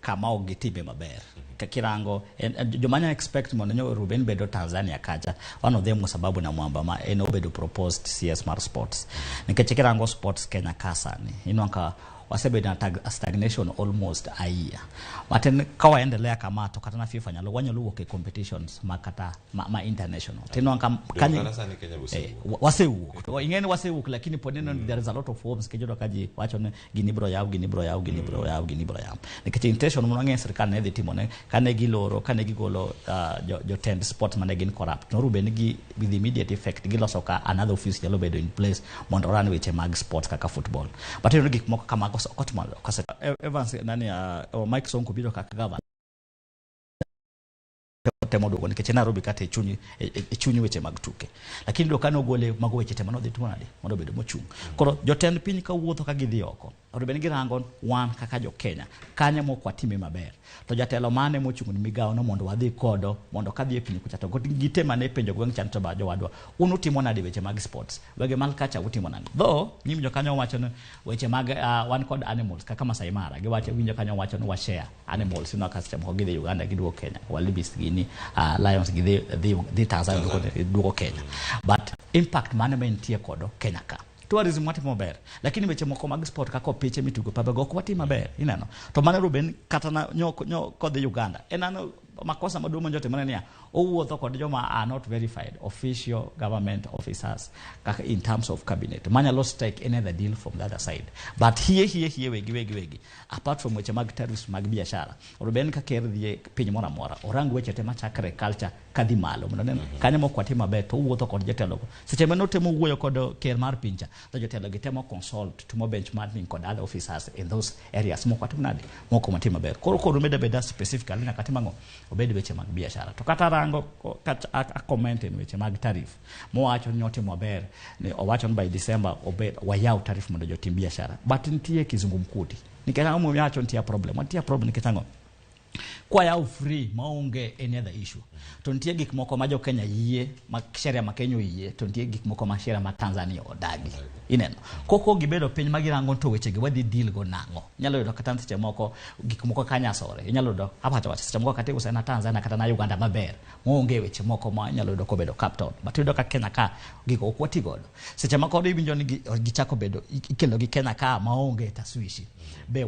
Kama ok gitime maber kirango joma nya expect mondo nyo Ruben bedo Tanzania kacha, one of them was sababu na Mwamba ma en obedo proposed CS mar sports, nikech kirango sports Kenya ka sani, inwang' ka wasebedo na stagnation almost a year matin. Ka waendelea kama, to kata na FIFA nyalo wanyalo wuok e competitions ma kata ma international, tinwang' ka kanye. Kata sani Kenya osewuok. Wasewuok. To ing'e ni wasewuok, lakini pod neno there is a lot of hopes, nikech yudo ka ji wacho ni gini biro yaw, gini biro yaw, gini biro yaw, gini biro yaw, nikech intention mang'eny sirikal ne dhi timone kane giloro, kane gigolo jotend sport mane gin corrupt, noruben gi with immediate effect giloso ka another office nyalo bedo in place mondo run weche mag sports kaka football. But iyudo gik moko kamago ok otimo Evans nani, Mike Sonko biro kaka governor, temo duogo nikech Nairobi kata e chuny weche mag tuke, lakini iyudo ka nogole mago weche te manodhi timo nade mondo obedo mochung'. Koro jotend piny ka wuotho ka gidhi oko, onego bed ni girango wan kaka jo Kenya kanye mok watime maber, to jatelo mane mochung' ne migawo no mondo wadhi kodo, mondo kadhi e piny kucha to gitem ane penjo gweng' chan to ba jowadwa, un utimo nade weche mag sports, wege mal kacha utimo nade? Though nyim jokanyo wacho ni weche mag wan kod animals kaka Masai Mara, giwacho winjo kanyo wacho ni wa share animals ino ka seche moko gidhi Uganda, giduogo Kenya, wildebeest gini, lions gidhi dhi Tanzania, duogo Kenya. But impact mane ma entie kodo Kenya ka? Tourism watimo maber, lakini weche moko mag sport kaka opiche mitugo pabego ok watim maber, ineno. To mano Ruben kata na nyo kodhi Uganda en ano makosa maduong' manjotimore niya owuotho kod joma are not verified official government officers kaka in terms of cabinet manyalo strike any other deal from the other side. But hie hie hie wegi wegi wegi, apart from weche mag tariffs mag biashara, Ruben ka ker dhi e piny moro amora, orang weche te machakre culture kadhi malo mondo nen kanyo mok watim maber. To owuotho kod jotelogo seche mane otemo wuoyo kod ker mar piny cha, to jotelo gi temo consult, timo benchmarking kod other officers in those areas mok watim nade, mok watim maber. Koro medo abeda specifically nyaka tim ang'o, obed weche mag biashara. To kata rango kata a comment en weche mag tariff mowacho ni otimo maber, ni owacho ni by December obed wayaw tariff mondo jotim biashara, but nitie kizungumkuti. Nikech ang'o momiyo awacho nitie problem? Nitie problem nikech ang'o? Kwayaw free maonge any other issue, to nitie gik moko ma jo Kenya yie, ma sheria ma Kenya oyie, to nitie gik moko ma sheria ma Tanzania odagi, ineno. Koko gibedo piny ma girango to wechegi wadhi deal go nang'o? Inyalo yudo kata seche moko gik moko kanyasore, inyalo yudo awacho wacho seche moko kata iuse na Tanzania kata na Uganda maber maonge weche moko ma inyalo yudo kobedo capital, but iyudo ka Kenya ka gigo ok wati godo. Seche moko iwinjo ni gichako bedo ikelo gi Kenya ka maonge taswishi be.